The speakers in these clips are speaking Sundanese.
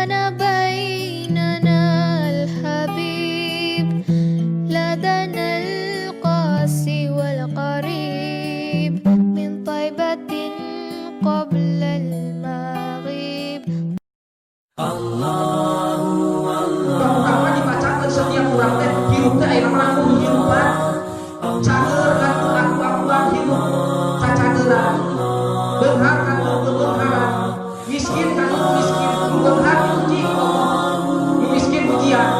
كان بيننا الحبيب لدنا القاسي والقريب من طيبة قبل المغيب. Pertama dibacakan setiap urang teh hirup teh aya nama kehidupan cager kan aku-akuan hirup cacageuran, beunghar kan kebeungharan, miskin kan miskin, nu beunghar diuji ku Allah, nu miskin ujian.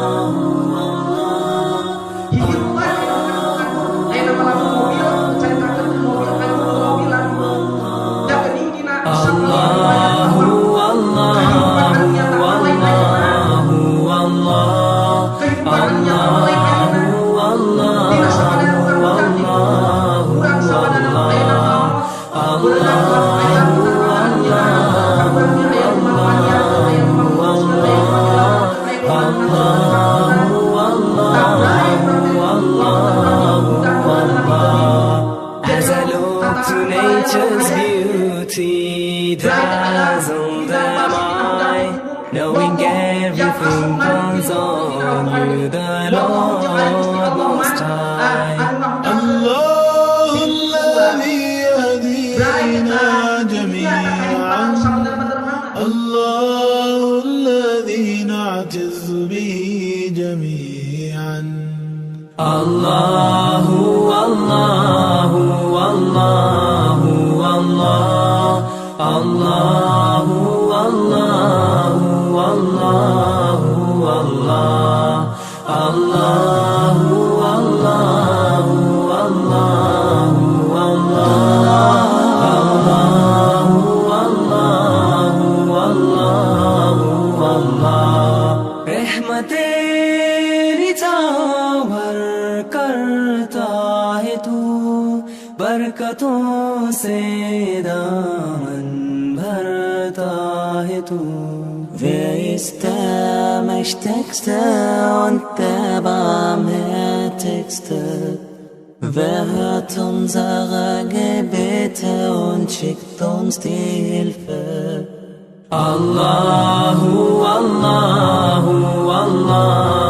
Hirupan aya nama lamun mobil caritakeun mobil anu mobilan da geuning dina kehidupan anu nyata lain ayeuna, kehidupan anu nyata lain ayeuna. Dina sabada urang ujang di urang sabadana ayeuna maot beunang lamun aya tetangga anu nyerang ka urang nya, aya nu manganiakeun, aya nu manguruskeun, aya nu manyelametkeun, aya nu ngaturkeun ka urang, tabrai urang teh waktu urang udah nepi. As I look to nature's beauty, dazzled am I, knowing everything calls on you, the Lord Most High. الله الذي يهدينا جميعا، الله الذي نعتز به جميعا. الله الله الله الله الله الله الله الله الله الله الله الله الله الله. रहमतें निछावर करता है तू, बरकतों से दामन भरता है तू. Wer ist der Mächtigste und der Barmherzigste? Wer hört unsere Gebete und schickt uns die Hilfe? الله الله الله.